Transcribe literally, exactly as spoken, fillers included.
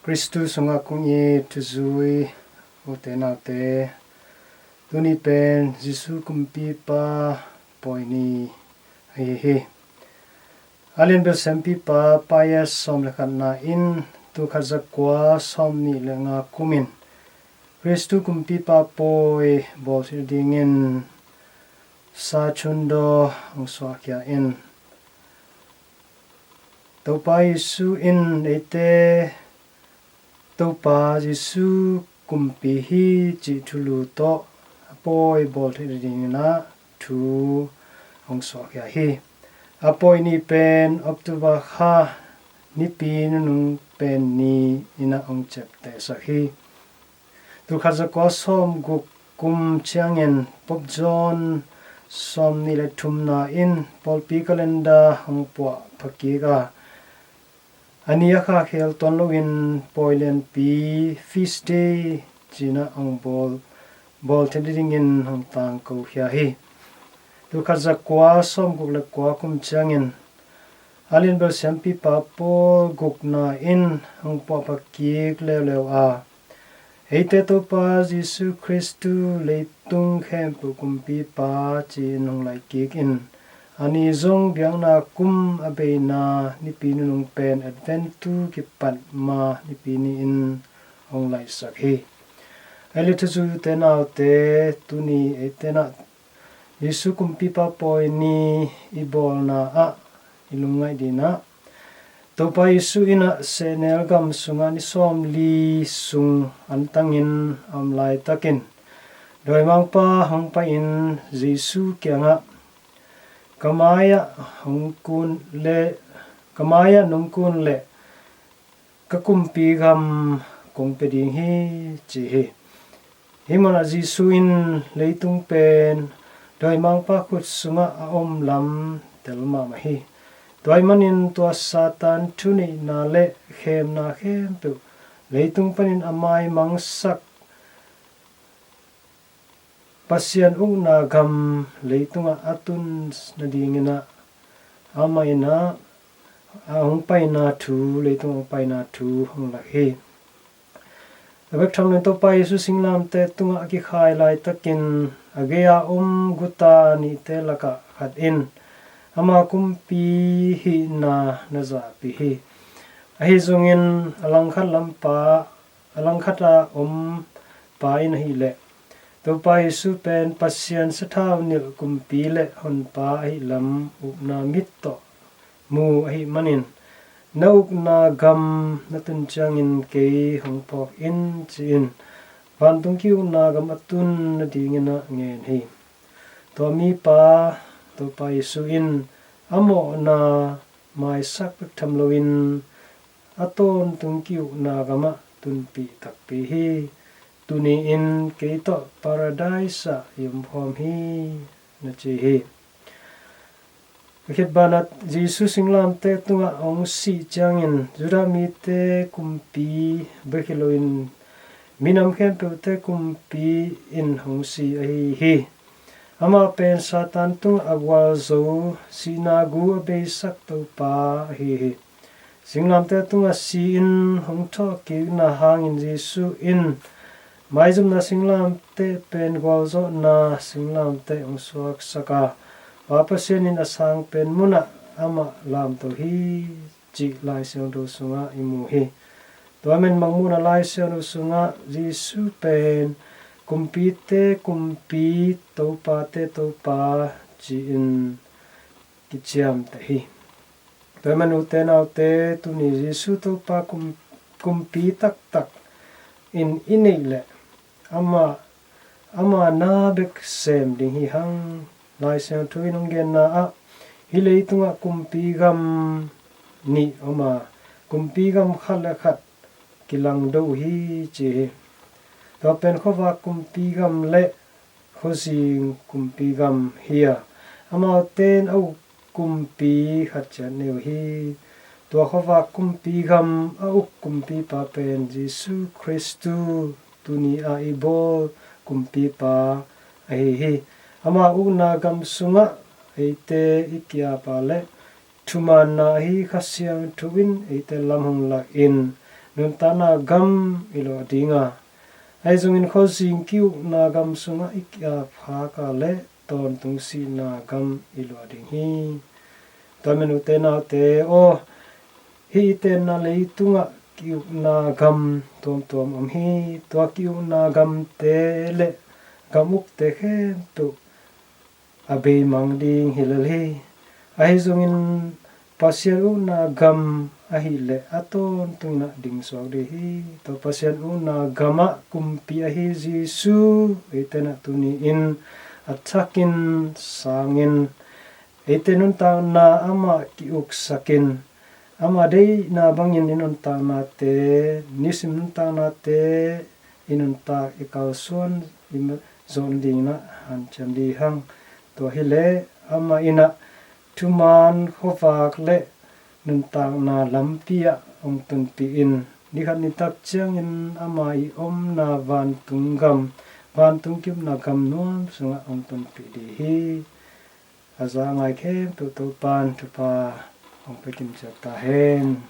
Khristu sungah kong it thuzui ute naute, tuni pen Jesu kumpipa pawi ni ahi hi. Alian Belsempipa Pius sawm le khatna in tul khat zakua sawm nih le nga kumin Khristu kumpipa pawi bawl theih dingin Sachundaw hong suahkhia in. Topa Jesu in eite Topa Jesu kumpi hi cih thulu tawh a pawi bawl theih dingin ah thu hong suahkhia hi. A pawi ni pen October kha nipi nunung pen ni in ah hong ciaptehsak hi. Tul khat zakua sawm guk kum ciangin Pope John sawm nih le thumna in pawlpi calendar hong puah phakik a, a ni a khakhel tuan loin pawi lianpi, feast day, ci-in ah hong bawl, bawl theih dingin hong tangko khia hi. Tul khat zakua sawm guk le kua kum ciangin Alian Belsempipa Paul gukna in hong puah phakik leuleu a, eite Topa Jesu Khristu leitung khempeuh kumpipa ci-in hong laikik in, a ni zong biakna kum a beina nipi nunung pen Advent tu kipat ma nipi ni-in hong laihsak hi. Ei le thuzui ute naute, tuni eite in ah Jesu kumpipa pawi ni i bawlna ah i lungngaih dingin ah, Topa Jesu in ah sehnel gam sungah ni sawmli sung antangin a om laitakin dawimangpa hong pai-in Jesu kiangah, ka mai-ah hong kun le, ka mai-ah nong kun leh ka kumpi gam kong pia ding hi, ci hi. Hih munah Jesu in leitung pen dawimangpa khut sungah a om lam tel mahmah hi. Tua ahih manin tua Satan thuneihna le khemna khempeuh leitung panin a maimangsak Pasian ukna gam leitungah a tun nadingin ah amah in ah a hong paina thu, leitungah hong paina thu hong lak hi. A bek tham loin Topa Jesu singlamteh tungah a kikhai laitakin a gei-a om guta nihte lakah khat in ama kumpi hihna na zahpih hi. Ahi zongin a langkhat lampa, a langkhat a om pa in ahih leh Topa Jesu pen Pasian sathau nilh kumpi le honpa ahih lam ukna mit tawh mu ahih manin, na ukna gam na tun ciangin kei hong phawk in, ci-in vantung ki-ukna gam a tun nadingin ah ngen hi. Tua mipa Topa Jesu in a mawhna maisak bek tham loin a tawntung ki-ukna gamah tunpih takpi hi. Tuni-in kei tawh Paradise ah i omkhawm hi, na ci hi. A khit banah Jesu singlamteh tungah hong sih ciangin Judah mite kumpi bek hi loin minam khempeuhte kumpi in hong si ahi hi. Amah pen Satan tungah a gualzo, sihna gu a beisak Topa ahi hi. Singlamteh tungah si-in hong thawhkikna hangin Jesu in maizumna singlamteh pen gualzawhna singlamteh hong suaksak a, Pa Pasian in a sang pen munah amah lamto hi, cih Lai Siangtho sungah i mu hi. Tua men Mangmuhna Lai Siangtho sungah Jesu pen kumpite kumpi, topate topa ci-in kiciamteh hi. Tua men ute naute, tuni Jesu Topa kum, kumpi taktak in i neih leh ama, ama na bek sem ding hi hang. Lai Siangtho in hong genna ah hih leitungah kumpi gam nih om a, kumpi gam khat le khat kilangdo uh hi, ci hi. Tua pen khuavak kumpi gam le khuazing kumpi gam hi a, amaute in a uk kumpi khat ciat nei uh hi. Tua khuavak kumpi gam a uk kumpipa pen Jesu Khristu, tuni a i bawl kumpipa ahi hi. Ama ukna gam sungah eite i ki-ap a le thumaanna ahi Kha Siangtho in eite lam hong lakin nuntakna gam i luah ding a, ahi zongin khuazing ki-ukna gam sungah i ki-ap khak a leh tawntung sihna gam i luah ding hi. Tua manin ute naute aw, hih i tenna leitungah ki-ukna gam tuamtuam om hi. Tua ki-ukna gamte le gam ukte khempeuh a beimang ding hi lel hi. Ahi zongin Pasian ukna gam ahih leh a tawntungin ah ding suak ding hi. Tua Pasian ukna gamah kumpi ahi Jesu eite in ah tuni-in a thakin sangin eite nuntakna amah ki-uksakin, ama deihna bangin i nuntaknate, nisim nuntaknate, i nuntak i kalsuan i ma-, zon dingin ah hanciam ding hang. Tua hileh amah in ah thuman khuavak le nuntakna lampi ah hong tunpih in, ni khat ni tak ciangin ama i omna vantung gam, vantung ki-ukna gam nuam sungah hong tunpih ding hi. A za a ngai khempeuh Topa'n thupha hong pia kim ciat ta hen.